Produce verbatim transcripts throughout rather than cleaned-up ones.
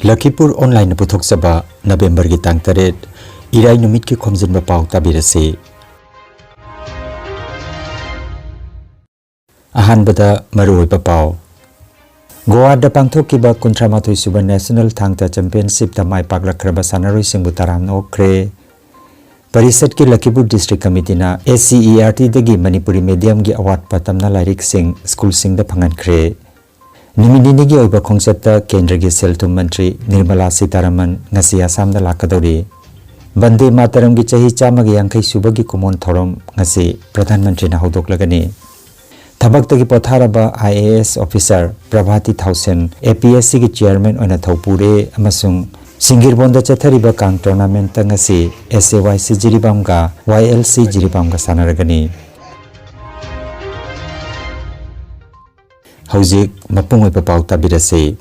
ꯂꯈꯤꯄꯨꯔ ꯑꯣꯟꯂꯥꯏꯟꯅ ꯄꯨꯊꯣꯛꯆꯕ ꯅꯕꯦꯝꯕꯔꯒꯤ ꯇꯥꯡ ꯇꯔꯦꯠ, ꯏꯔꯥꯏ ꯅꯨꯃꯤꯠꯀꯤ ꯈꯣꯝꯖꯤꯟꯕ ꯄꯥꯎ ꯇꯥꯕꯤꯔꯁꯤ꯫ ꯑꯍꯥꯟꯕꯗ ꯃꯔꯨꯑꯣꯏꯕ ꯄꯥꯎ꯫ ꯒꯣꯋꯥꯗ ꯄꯥꯡꯊꯣꯛꯈꯤꯕ ꯀꯨꯟꯊ꯭ꯔꯥ ꯃꯥꯊꯣꯏ ꯁꯨꯕ ꯅꯦꯁꯅꯦꯜ ꯊꯥꯡ ꯇꯥ ꯆꯦꯝꯄꯤꯌꯟꯁꯤꯞꯇ ꯃꯥꯏ ꯄꯥꯛꯂꯛꯈ꯭ꯔꯕ ꯁꯥꯟꯅꯔꯣꯏꯁꯤꯡꯕꯨ ꯇꯔꯥꯝꯅ ꯑꯣꯛꯈ꯭ꯔꯦ꯫ ꯄꯔꯤꯁꯠꯀꯤ ꯂꯈꯤꯄꯨꯔ ꯗꯤꯁꯇ꯭ꯔꯤꯛ ꯀꯃꯤꯇꯤꯅ ꯑꯦꯁ ꯁꯤ ꯏ ꯑꯥꯔ ꯇꯤꯗꯒꯤ ꯃꯅꯤꯄꯨꯔꯤ ꯃꯦꯗꯤꯌꯝꯒꯤ ꯑꯋꯥꯠꯄ ꯇꯝꯅ ꯂꯥꯏꯔꯤꯛꯁꯤꯡ ꯁ꯭ꯀꯨꯜꯁꯤꯡꯗ ꯐꯪꯍꯟꯈ꯭ꯔꯦ꯫ ꯅꯨꯃꯤꯠ ꯅꯤꯅꯤꯒꯤ ꯑꯣꯏꯕ ꯈꯣꯡꯆꯠꯇ ꯀꯦꯟꯗ꯭ꯔꯒꯤ ꯁꯦꯜ ꯊꯨꯝ ꯃꯟꯇ꯭ꯔꯤ ꯅꯤꯔꯃꯂꯥ ꯁꯤꯇꯥꯔꯥꯃꯟ ꯉꯁꯤ ꯑꯁꯥꯝꯗ ꯂꯥꯛꯀꯗꯧꯔꯤ꯫ ꯕꯟꯗꯦ ꯃꯥꯇꯔꯝꯒꯤ ꯆꯍꯤ ꯆꯥꯝꯃꯒ ꯌꯥꯡꯈꯩ ꯁꯨꯕꯒꯤ ꯀꯨꯃꯣꯟ ꯊꯧꯔꯝ ꯉꯁꯤ ꯄ꯭ꯔꯙꯥꯟ ꯃꯟꯇ꯭ꯔꯤꯅ ꯍꯧꯗꯣꯛꯂꯒꯅꯤ꯫ ꯊꯕꯛꯇꯒꯤ ꯄꯣꯊꯥꯔꯕ I A S officer ꯄ꯭ꯔꯚꯥꯇꯤ ꯊꯥꯎꯁꯦꯟ A P S ꯁꯤꯒꯤ ꯆꯤꯌꯔꯃꯦꯟ ꯑꯣꯏꯅ ꯊꯧꯄꯨꯔꯦ ꯑꯃꯁꯨꯡ ꯁꯤꯡꯒꯤꯔꯕꯣꯟꯗ ꯆꯠꯊꯔꯤꯕ ꯀꯥꯡ ꯇꯣꯔꯅꯥꯃꯦꯟꯠꯇ ꯉꯁꯤ ꯑꯦꯁ ꯑꯦ ꯋꯥꯏ ꯁꯤ ꯖꯤꯔꯤꯕꯥꯝꯒ ꯋꯥꯏ ꯑꯦꯜ ꯁꯤ ꯖꯤꯔꯤꯕꯥꯝꯒ ꯁꯥꯟꯅꯔꯒꯅꯤ꯫ ꯍꯧꯖꯤꯛ ꯃꯄꯨꯡ ꯑꯣꯏꯕ ꯄꯥꯎ ꯇꯥꯕꯤꯔꯁꯤ꯫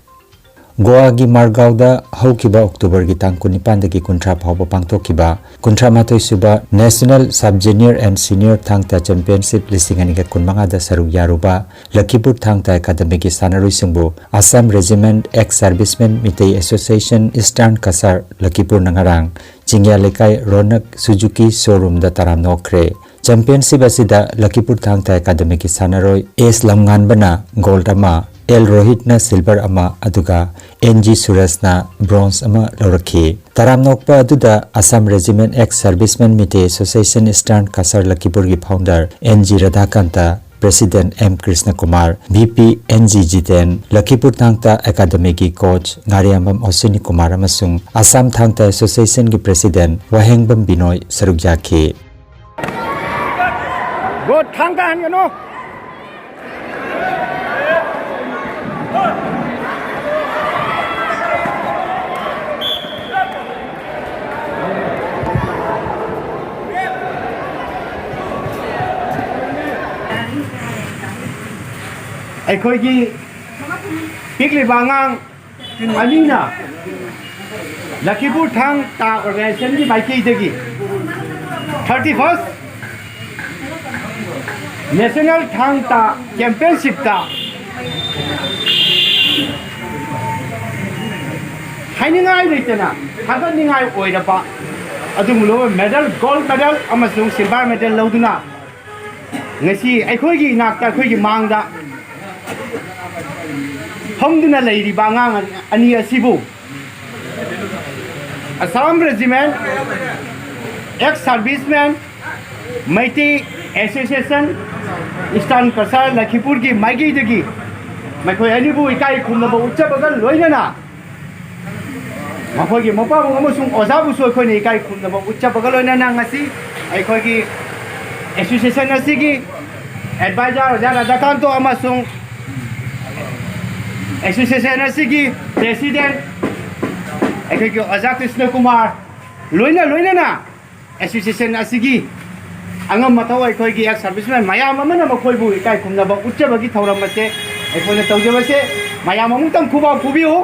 ꯒꯣꯋꯥꯒꯤ ꯃꯥꯔꯒꯥꯎꯗ ꯍꯧꯈꯤꯕ ꯑꯣꯛꯇꯣꯕꯔꯒꯤ ꯇꯥꯡ ꯀꯨꯟꯅꯤꯄꯥꯟꯗꯒꯤ ꯀꯨꯟꯊ꯭ꯔꯥ ꯐꯥꯎꯕ ꯄꯥꯡꯊꯣꯛꯈꯤꯕ ꯀꯨꯟꯊ꯭ꯔꯥ ꯃꯥꯊꯣꯏ ꯁꯨꯕ National Sub Junior and Senior Thang Ta championship ꯂꯤꯁꯤꯡ ꯑꯅꯤꯒ ꯀꯨꯟꯃꯉꯥꯗ ꯁꯔꯨꯛ ꯌꯥꯔꯨꯕ ꯂꯈꯤꯄꯨꯔ ꯊꯥꯡ ꯇꯥ ꯑꯦꯀꯥꯗꯃꯤꯒꯤ ꯁꯥꯟꯅꯔꯣꯏꯁꯤꯡꯕꯨ Assam regiment ex servicemen Meitei association eastern Cachar ꯂꯈꯤꯄꯨꯔꯅ ꯉꯔꯥꯡ ꯆꯤꯡꯌꯥ ꯂꯩꯀꯥꯏ ꯔꯣꯅꯛ ꯁꯨꯖꯨꯀꯤ ꯁꯣꯔꯨꯝꯗ ꯇꯔꯥꯝꯅ ꯑꯣꯛꯈ꯭ꯔꯦ꯫ ꯆꯦꯝꯄꯤꯌꯟꯁꯤꯞ ꯑꯁꯤꯗ ꯂꯈꯤꯄꯨꯔ ꯊꯥꯡ ꯇꯥ ꯑꯦꯀꯥꯗꯃꯤꯒꯤ ꯁꯥꯟꯅꯔꯣꯏ ꯑꯦꯁ ꯂꯝꯉꯥꯟꯕꯅ ꯒꯣꯜꯗ ꯑꯃ, ꯑꯦꯜ ꯔꯣꯍꯤꯠꯅ ꯁꯤꯜꯚꯔ ꯑꯃ, ꯑꯗꯨꯒ ꯑꯦꯟ ꯖꯤ ꯁꯨꯔꯖꯅ ꯕ꯭ꯔꯣꯟꯖ ꯑꯃ ꯂꯧꯔꯛꯈꯤ꯫ ꯇꯔꯥꯝꯅ ꯑꯣꯛꯄ ꯑꯗꯨꯗ Assam regiment ex servicemen Meitei association eastern Cachar ꯂꯈꯤꯄꯨꯔꯒꯤ founder N G Radhakanta, president M Krishna Kumar, V P N G Jiten, Lakhipur Thang Ta ꯑꯦꯀꯥꯗꯃꯤꯒꯤ coach ꯉꯥꯔꯤꯌꯥꯝꯕꯝ ꯑꯣꯁꯤꯅꯤ Kumar ꯑꯃꯁꯨꯡ ꯑꯁꯥꯝ ꯊꯥꯡ ꯇꯥ ꯑꯦꯁꯣꯁꯤꯌꯦꯁꯟꯒꯤ ꯄ꯭ꯔꯦꯁꯤꯗꯦꯟꯠ ꯋꯥꯍꯦꯡꯕꯝ ꯕꯤꯅꯣꯏ ꯁꯔꯨꯛ ꯌꯥꯈꯤ꯫ ꯒꯣꯠ ꯊꯥꯡ ꯇꯥꯍꯟꯒꯅꯨ꯫ ꯑꯩꯈꯣꯏꯒꯤ ꯄꯤꯛꯂꯤꯕ ꯑꯉꯥꯡ ꯑꯅꯤꯅ ꯂꯈꯤꯄꯨꯔ ꯊꯥꯡ ꯇꯥ ꯑꯣꯔꯒꯅꯥꯏꯖꯦꯁꯟꯒꯤ ꯃꯥꯏꯀꯩꯗꯒꯤ ꯊꯥꯔꯇꯤ ꯐꯥꯔꯁ ꯅꯦꯁꯅꯦꯜ ꯊꯥꯡ ꯇꯥ ꯆꯦꯝꯄꯤꯌꯟꯁꯤꯞꯇ ꯍꯥꯏꯅꯤꯡꯉꯥꯏ ꯂꯩꯇꯅ ꯊꯥꯒꯠꯅꯤꯡꯉꯥꯏ ꯑꯣꯏꯔꯕ ꯑꯗꯨꯒꯨꯝꯂꯕ medal, gold medal ꯑꯃꯁꯨꯡ silver medal ꯂꯧꯗꯨꯅ ꯉꯁꯤ ꯑꯩꯈꯣꯏꯒꯤ ꯏꯅꯥꯛꯇ, ꯑꯩꯈꯣꯏꯒꯤ ꯃꯥꯡꯗ ꯐꯝꯗꯨꯅ ꯂꯩꯔꯤꯕ ꯑꯉꯥꯡ ꯑꯅꯤ ꯑꯁꯤꯕꯨ Assam Regiment, ex serviceman, Meitei Association, Eastern Cachar, ꯂꯈꯤꯄꯨꯔꯒꯤ ꯃꯥꯏꯀꯩꯗꯒꯤ ꯃꯈꯣꯏ ꯑꯅꯤꯕꯨ ꯏꯀꯥꯏ ꯈꯨꯝꯅꯕ ꯎꯠꯆꯕꯒ ꯂꯣꯏꯅꯅ ꯃꯈꯣꯏꯒꯤ ꯃꯄꯥꯕꯨꯡ ꯑꯃꯁꯨꯡ ꯑꯣꯖꯥꯕꯨꯁꯨ ꯑꯩꯈꯣꯏꯅ ꯏꯀꯥꯏ ꯈꯨꯝꯅꯕ ꯎꯠꯆꯕꯒ ꯂꯣꯏꯅꯅ ꯉꯁꯤ ꯑꯩꯈꯣꯏꯒꯤ association ꯑꯁꯤꯒꯤ advisor ꯑꯣꯖꯥ ꯔꯥꯙꯥꯀꯥꯟꯇꯣ ꯑꯃꯁꯨꯡ association ꯑꯁꯤꯒꯤ president ꯑꯩꯈꯣꯏꯒꯤ ꯑꯣꯖꯥ ꯀ꯭ꯔꯤꯁꯅ ꯀꯨꯃꯥꯔ ꯂꯣꯏꯅ ꯂꯣꯏꯅꯅ association ꯑꯁꯤꯒꯤ ꯑꯉꯝ ꯑꯊꯧ ꯑꯩꯈꯣꯏꯒꯤ ex serviceman ꯃꯌꯥꯝ ꯑꯃꯅ ꯃꯈꯣꯏꯕꯨ ꯏꯀꯥꯏ ꯈꯨꯝꯅꯕ ꯎꯠꯆꯕꯒꯤ ꯊꯧꯔꯝ ꯑꯁꯦ ꯑꯩꯈꯣꯏꯅ ꯇꯧꯖꯕꯁꯦ ꯃꯌꯥꯝ ꯑꯃꯨꯛꯇꯪ ꯈꯨꯕꯥꯛ ꯈꯨꯕꯤꯌꯨ꯫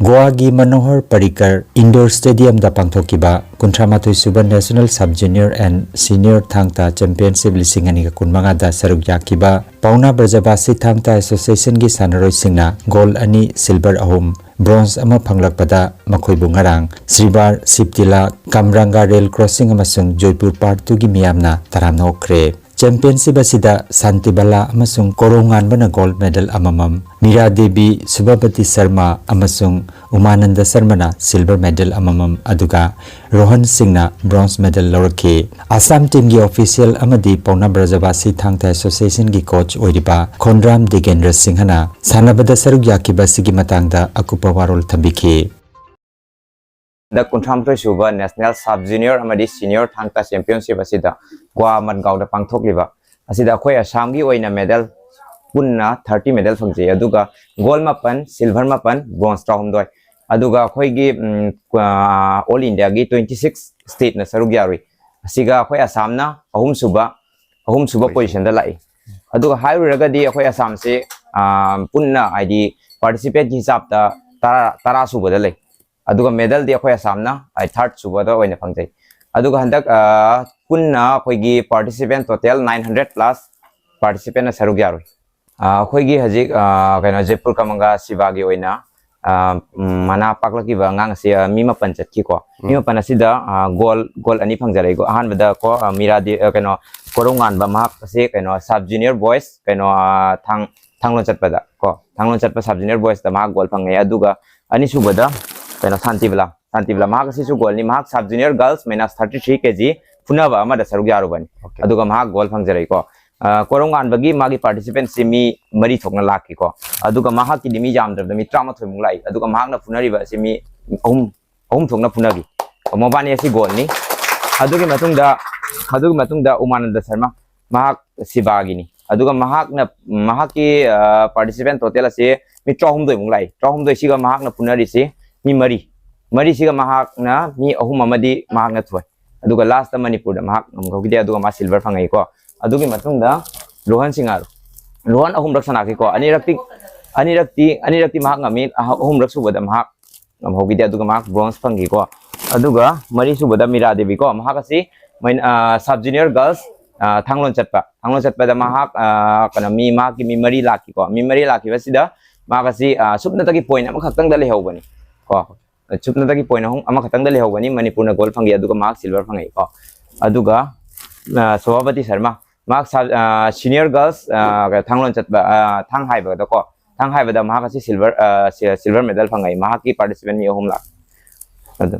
ꯒꯣꯋꯥꯒꯤ ꯃꯅꯣꯍꯔ ꯄꯔꯤꯀꯔ ꯏꯟꯗꯣꯔ ꯁ꯭ꯇꯦꯗꯤꯌꯝꯗ ꯄꯥꯡꯊꯣꯛꯈꯤꯕ ꯀꯨꯟꯊ꯭ꯔꯥ ꯃꯥꯊꯣꯏ ꯁꯨꯕ National Sub Junior and Senior ꯊꯥꯡ ꯇꯥ ꯆꯦꯝꯄꯤꯌꯟꯁꯤꯞ ꯂꯤꯁꯤꯡ ꯑꯅꯤꯒ ꯀꯨꯟꯃꯉꯥꯗ ꯁꯔꯨꯛ ꯌꯥꯈꯤꯕ ꯄꯥꯎꯅꯥ ꯕ꯭ꯔꯖꯕꯥꯁꯤ ꯊꯥꯡ ꯇꯥ ꯑꯦꯁꯣꯁꯤꯌꯦꯁꯟꯒꯤ ꯁꯥꯟꯅꯔꯣꯏꯁꯤꯡꯅ ꯒꯣꯜ ꯑꯅꯤ, ꯁꯤꯜꯚꯔ ꯑꯍꯨꯝ, ꯕ꯭ꯔꯣꯟꯖ ꯑꯃ ꯐꯪꯂꯛꯄꯗ ꯃꯈꯣꯏꯕꯨ ꯉꯔꯥꯡ ꯁ꯭ꯔꯤꯕꯥꯔ, ꯁꯤꯞꯇꯤꯂꯥ, ꯀꯝꯔꯪꯒꯥ ꯔꯦꯜ ꯀ꯭ꯔꯣꯁꯤꯡ ꯑꯃꯁꯨꯡ ꯖꯣꯏꯄꯨꯔ ꯄꯥꯔꯠ ꯇꯨꯒꯤ ꯃꯤꯌꯥꯝꯅ ꯇꯔꯥꯝꯅ ꯑꯣꯛꯈ꯭ꯔꯦ꯫ ꯆꯦꯝꯄꯤꯌꯟꯁꯤꯞ ꯑꯁꯤꯗ ꯁꯥꯟꯇꯤꯕꯂꯥ ꯑꯃꯁꯨꯡ ꯀꯣꯔꯧꯉꯥꯟꯕꯅ ꯒꯣꯜꯗ ꯃꯦꯗꯜ ꯑꯃꯃꯝ, ꯃꯤꯔꯥ ꯗꯦꯕꯤ, ꯁꯨꯚꯥꯄꯇꯤ ꯁꯔꯃ ꯑꯃꯁꯨꯡ ꯎꯃꯥꯅꯟꯗ ꯁꯔꯃꯅ ꯁꯤꯜꯚꯔ ꯃꯦꯗꯜ ꯑꯃꯃꯝ, ꯑꯗꯨꯒ ꯔꯣꯍꯟ ꯁꯤꯡꯅ ꯕ꯭ꯔꯣꯟꯖ ꯃꯦꯗꯜ ꯂꯧꯔꯛꯈꯤ꯫ ꯑꯁꯥꯝ ꯇꯤꯝꯒꯤ ꯑꯣꯐꯤꯁꯤꯌꯦꯜ ꯑꯃꯗꯤ ꯄꯥꯎꯅꯥ ꯕ꯭ꯔꯖꯕꯥꯁꯤ ꯊꯥꯡ ꯇꯥ ꯑꯦꯁꯣꯁꯤꯌꯦꯁꯟꯒꯤ ꯀꯣꯆ ꯑꯣꯏꯔꯤꯕ ꯈꯣꯟꯗ꯭ꯔꯥꯝ ꯗꯤꯒꯦꯟꯗ꯭ꯔ ꯁꯤꯡꯍꯅ ꯁꯥꯟꯅꯕꯗ ꯁꯔꯨꯛ ꯌꯥꯈꯤꯕ ꯑꯁꯤꯒꯤ ꯃꯇꯥꯡꯗ ꯑꯀꯨꯞꯄ ꯋꯥꯔꯣꯜ ꯊꯝꯕꯤꯈꯤ꯫ ꯍꯟꯗꯛ ꯀꯨꯟꯊ꯭ꯔꯥ ꯃꯥꯊꯣꯏ ꯁꯨꯕ National Sub Junior ꯑꯃꯗꯤ Senior ꯊꯥꯡ ꯇꯥ ꯆꯦꯝꯄꯤꯌꯟꯁꯤꯞ ꯑꯁꯤꯗ ꯒꯣꯋꯥ ꯃꯟꯒꯥꯎꯗ ꯄꯥꯡꯊꯣꯛꯂꯤꯕ ꯑꯁꯤꯗ ꯑꯩꯈꯣꯏ ꯑꯁꯥꯝꯒꯤ ꯑꯣꯏꯅ ꯃꯦꯗꯜ ꯄꯨꯟꯅ ꯊꯥꯔꯇꯤ ꯃꯦꯗꯜ ꯐꯪꯖꯩ꯫ ꯑꯗꯨꯒ ꯒꯣꯜ ꯃꯥꯄꯟ, ꯁꯤꯜꯚꯔ ꯃꯥꯄꯟ, ꯕ꯭ꯔꯣꯟꯖ ꯇꯔꯥꯍꯨꯝꯗꯣꯏ꯫ ꯑꯗꯨꯒ ꯑꯩꯈꯣꯏꯒꯤ ꯎꯝ, ꯑ, ꯑꯣꯜ ꯏꯟꯗꯤꯌꯥꯒꯤ twenty six stateꯅ ꯁꯔꯨꯛ ꯌꯥꯔꯨꯏ꯫ ꯑꯁꯤꯒ ꯑꯩꯈꯣꯏ ꯑꯁꯥꯝꯅ ꯑꯍꯨꯝꯁꯨꯕ ꯑꯍꯨꯝꯁꯨꯕ ꯄꯣꯖꯤꯁꯟꯗ ꯂꯥꯛꯏ꯫ ꯑꯗꯨꯒ ꯍꯥꯏꯔꯨꯔꯒꯗꯤ ꯑꯩꯈꯣꯏ ꯑꯁꯥꯝꯁꯦ ꯑ, ꯄꯨꯟꯅ ꯍꯥꯏꯗꯤ ꯄꯥꯔꯇꯤꯁꯤꯄꯦꯠꯀꯤ ꯍꯤꯁꯥꯞꯇ ꯇꯔꯥ ꯇꯔꯥ ꯁꯨꯕꯗ ꯂꯩ꯫ ꯑꯗꯨꯒ ꯃꯦꯗꯜꯗꯤ ꯑꯩꯈꯣꯏ ꯑꯁꯥꯝꯅ ꯊꯥꯔꯠ ꯁꯨꯕꯗ ꯑꯣꯏꯅ ꯐꯪꯖꯩ꯫ ꯑꯗꯨꯒ ꯍꯟꯗꯛ ꯑ, ꯄꯨꯟꯅ ꯑꯩꯈꯣꯏꯒꯤ participant total nine hundred plus ꯄꯥꯔꯇꯤꯁꯤꯄꯦꯟꯅ ꯁꯔꯨꯛ ꯌꯥꯔꯨꯏ꯫ ꯑ, ꯑꯩꯈꯣꯏꯒꯤ ꯍꯧꯖꯤꯛ, ꯑ, ꯀꯩꯅꯣ, ꯖꯦꯄꯨꯔ ꯀꯃꯪꯒ ꯁꯤꯕꯥꯒꯤ ꯑꯣꯏꯅ, ꯑ, ꯎꯝ, ꯃꯅꯥ ꯄꯥꯛꯂꯛꯈꯤꯕ ꯑꯉꯥꯡ ꯑꯁꯤ, ꯑ, ꯃꯤ ꯃꯥꯄꯟ ꯆꯠꯈꯤꯀꯣ꯫ ꯃꯤ ꯎꯝ꯫ ꯃꯥꯄꯟ ꯑꯁꯤꯗ, ꯑ, ꯒꯣꯜ, ꯒꯣꯜ ꯑꯅꯤ ꯐꯪꯖꯔꯛꯏꯀꯣ꯫ ꯑꯍꯥꯟꯕꯗ ꯀꯣ, ꯑ, ꯃꯤꯔꯥꯗꯤ, ꯑ, ꯀꯩꯅꯣ, ꯀꯣꯔꯧꯉꯥꯟꯕ, ꯃꯍꯥꯛ ꯑꯁꯤ ꯀꯩꯅꯣ, sub junior boys, ꯀꯩꯅꯣ, ꯑ, ꯊꯥꯡ-, ꯊꯥꯡꯂꯣꯟ ꯆꯠꯄꯗ ꯀꯣ, ꯊꯥꯡꯂꯣꯟ ꯆꯠꯄ sub junior boysꯇ ꯃꯍꯥꯛ ꯒꯣꯜ ꯐꯪꯉꯦ꯫ ꯑꯗꯨꯒ ꯑꯅꯤꯁꯨꯕꯗ ꯀꯩꯅꯣ, ꯁꯥꯟꯇꯤꯕꯂꯥ, ꯁꯥꯟꯇꯤꯕꯂꯥ, ꯃꯍꯥꯛ ꯑꯁꯤꯁꯨ ꯒꯣꯜꯅꯤ꯫ ꯃꯍꯥꯛ sub junior girls minus thirty three K G ꯐꯨꯅꯕ ꯑꯃꯗ ꯁꯔꯨꯛ ꯌꯥꯔꯨꯕꯅꯤ꯫ Okay꯫ ꯑꯗꯨꯒ ꯃꯍꯥꯛ ꯒꯣꯜ ꯐꯪꯖꯔꯛꯏꯀꯣ꯫ ꯑ, ꯀꯣꯔꯧꯉꯥꯟꯕꯒꯤ ꯃꯥꯒꯤ participantꯁꯤ ꯃꯤ ꯃꯔꯤ ꯊꯣꯛꯅ ꯂꯥꯛꯈꯤꯀꯣ꯫ ꯑꯗꯨꯒ ꯃꯍꯥꯛꯀꯤꯗꯤ ꯃꯤ ꯌꯥꯝꯗ꯭ꯔꯕꯗ ꯃꯤ ꯇꯔꯥꯃꯥꯊꯣꯏꯃꯨꯛ ꯂꯥꯛꯏ꯫ ꯑꯗꯨꯒ ꯃꯍꯥꯛꯅ ꯐꯨꯅꯔꯤꯕ ꯑꯁꯤ ꯃꯤ ꯑꯍꯨꯝ, ꯑꯍꯨꯝ ꯊꯣꯛꯅ ꯐꯨꯅꯈꯤ꯫ ꯃꯕꯥꯅꯤ ꯑꯁꯤ ꯒꯣꯜꯅꯤ꯫ ꯑꯗꯨꯒꯤ ꯃꯇꯨꯡꯗ, ꯑꯗꯨꯒꯤ ꯃꯇꯨꯡꯗ ꯎꯃꯥꯅꯟꯗ ꯁꯔꯃ, ꯃꯍꯥꯛ ꯁꯤꯕꯥꯒꯤꯅꯤ꯫ ꯑꯗꯨꯒ ꯃꯍꯥꯛꯅ, ꯃꯍꯥꯛꯀꯤ, ꯑ, participant total ꯑꯁꯤ ꯃꯤ ꯇꯔꯥꯍꯨꯝꯗꯣꯏꯃꯨꯛ ꯂꯥꯛꯏ꯫ ꯇꯔꯥꯍꯨꯝꯗꯣꯏꯁꯤꯒ ꯃꯍꯥꯛꯅ ꯐꯨꯅꯔꯤꯁꯤ ꯃꯤ ꯃꯔꯤ꯫ ꯃꯔꯤꯁꯤꯒ ꯃꯍꯥꯛꯅ ꯃꯤ ꯑꯍꯨꯝ ꯑꯃꯗꯤ ꯃꯍꯥꯛꯅ ꯊꯣꯏ꯫ ꯑꯗꯨꯒ lastꯇ ꯃꯅꯤꯄꯨꯔꯗ ꯃꯍꯥꯛ ꯉꯝꯍꯧꯈꯤꯗꯦ꯫ ꯑꯗꯨꯒ ꯃꯥ silver ꯐꯪꯉꯛꯏꯀꯣ꯫ ꯑꯗꯨꯒꯤ ꯃꯇꯨꯡꯗ ꯔꯣꯍꯟ ꯁꯤꯡꯉꯥꯔꯨ꯫ ꯔꯣꯍꯟ ꯑꯍꯨꯝꯔꯛ ꯁꯥꯟꯅꯈꯤꯀꯣ꯫ ꯑꯅꯤꯔꯛꯇꯤ, ꯑꯅꯤꯔꯛꯇꯤ, ꯑꯅꯤꯔꯛꯇꯤ ꯃꯍꯥꯛ ꯉꯝꯃꯤ꯫ ꯑꯍ-, ꯑꯍꯨꯝꯔꯛ ꯁꯨꯕꯗ ꯃꯍꯥꯛ ꯉꯝꯍꯧꯈꯤꯗꯦ꯫ ꯑꯗꯨꯒ ꯃꯍꯥꯛ bronze ꯐꯪꯈꯤꯀꯣ꯫ ꯑꯗꯨꯒ ꯃꯔꯤ ꯁꯨꯕꯗ ꯃꯤꯔꯥ ꯗꯦꯕꯤ ꯀꯣ꯫ ꯃꯍꯥꯛ ꯑꯁꯤ ꯃꯩ-, ꯑ, sub junior girls, ꯑ, ꯊꯥꯡꯂꯣꯟ ꯆꯠꯄ꯫ ꯊꯥꯡꯂꯣꯟ ꯆꯠꯄꯗ ꯃꯍꯥꯛ, ꯑ, ꯀꯩꯅꯣ, ꯃꯤ, ꯃꯍꯥꯛꯀꯤ ꯃꯤ ꯃꯔꯤ ꯂꯥꯛꯈꯤꯀꯣ꯫ ꯃꯤ ꯃꯔꯤ ꯂꯥꯛꯈꯤꯕꯁꯤꯗ ꯃꯍꯥꯛ ꯑꯁꯤ, ꯑ, ꯁꯨꯞꯅꯇꯒꯤ point ꯑꯃꯈꯛꯇꯪꯗ ꯂꯩꯍꯧꯕꯅꯤ ꯀꯣ꯫ ꯁꯨꯞꯅꯇꯒꯤ point ꯑꯍꯨꯝ, ꯑꯃꯈꯛꯇꯪꯗ ꯂꯩꯍꯧꯕꯅꯤ꯫ ꯃꯅꯤꯄꯨꯔꯅ ꯒꯣꯜ ꯐꯪꯈꯤ, ꯑꯗꯨꯒ ꯃꯍꯥꯛ silver ꯐꯪꯉꯛꯏꯀꯣ꯫ ꯑꯗꯨꯒ, ꯑ, ꯁꯣꯚꯥꯄꯇꯤ ꯁꯔꯃ, ꯃꯍꯥꯛ ꯁꯥ-, ꯑ, senior girls, ꯑ, ꯊꯥꯡꯂꯣꯟ ꯆꯠꯄ, ꯑ, ꯊꯥꯡ ꯍꯥꯏꯕꯗꯀꯣ, ꯊꯥꯡ ꯍꯥꯏꯕꯗ ꯃꯍꯥꯛ ꯑꯁꯤ silver, ꯑ, si-, silver medal ꯐꯪꯉꯛꯏ꯫ ꯃꯍꯥꯛꯀꯤ participant ꯃꯤ ꯑꯍꯨꯝ ꯂꯥꯛ꯫ ꯑꯗꯨ꯫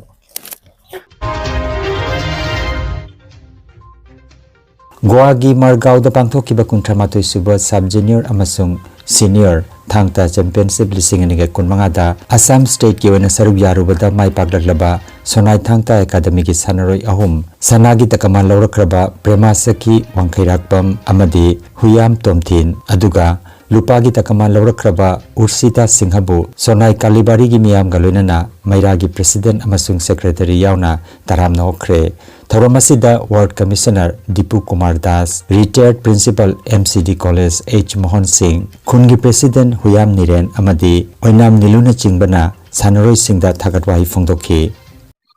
ꯒꯣꯋꯥꯒꯤ ꯃꯔꯒꯥꯎꯗ ꯄꯥꯡꯊꯣꯛꯈꯤꯕ ꯀꯨꯟꯊ꯭ꯔꯥ ꯃꯥꯊꯣꯏ ꯁꯨꯕ sub junior ꯑꯃꯁꯨꯡ senior ꯊꯥꯡ ꯇꯥ championship ꯂꯤꯁꯤꯡ ꯑꯅꯤꯒ ꯀꯨꯟꯃꯉꯥꯗ ꯑꯁꯥꯝ stateꯀꯤ ꯑꯣꯏꯅ ꯁꯔꯨꯛ ꯌꯥꯔꯨꯕꯗ ꯃꯥꯏ ꯄꯥꯛꯂꯛꯂꯕ ꯁꯣꯅꯥꯏ ꯊꯥꯡ ꯇꯥ ꯑꯦꯀꯥꯗꯃꯤꯒꯤ ꯁꯥꯟꯅꯔꯣꯏ ꯑꯍꯨꯝ, ꯁꯅꯥꯒꯤ ꯇꯀꯃꯥꯟ ꯂꯧꯔꯛꯈ꯭ꯔꯕ ꯄ꯭ꯔꯦꯃꯥ ꯁꯈꯤ ꯋꯥꯡꯈꯩꯔꯥꯛꯄꯝ ꯑꯃꯗꯤ ꯍꯨꯌꯥꯝ ꯇꯣꯝꯊꯤꯟ, ꯑꯗꯨꯒ ꯂꯨꯄꯥꯒꯤ ꯇꯀꯃꯥꯟ ꯂꯧꯔꯛꯈ꯭ꯔꯕ ꯎꯔꯁꯤꯇꯥ ꯁꯤꯡꯍꯕꯨ ꯁꯣꯅꯥꯏ ꯀꯥꯂꯤꯕꯥꯔꯤꯒꯤ ꯃꯤꯌꯥꯝꯒ ꯂꯣꯏꯅꯅ ꯃꯩꯔꯥꯒꯤ president ꯑꯃꯁꯨꯡ secretary ꯌꯥꯎꯅ ꯇꯔꯥꯝꯅ ꯑꯣꯛꯈ꯭ꯔꯦ꯫ ꯊꯧꯔꯝ ꯑꯁꯤꯗ ward commissioner Dipu Kumar Das, retired principal M C D college H Mohan ꯁꯤꯡ, ꯈꯨꯟꯒꯤ president ꯍꯨꯌꯥꯝ ꯅꯤꯔꯦꯟ ꯑꯃꯗꯤ ꯑꯣꯏꯅꯥꯝ ꯅꯤꯂꯨꯅꯆꯤꯡꯕꯅ ꯁꯥꯟꯅꯔꯣꯏꯁꯤꯡꯗ ꯊꯥꯒꯠ ꯋꯥꯍꯩ ꯐꯣꯡꯗꯣꯛꯈꯤ꯫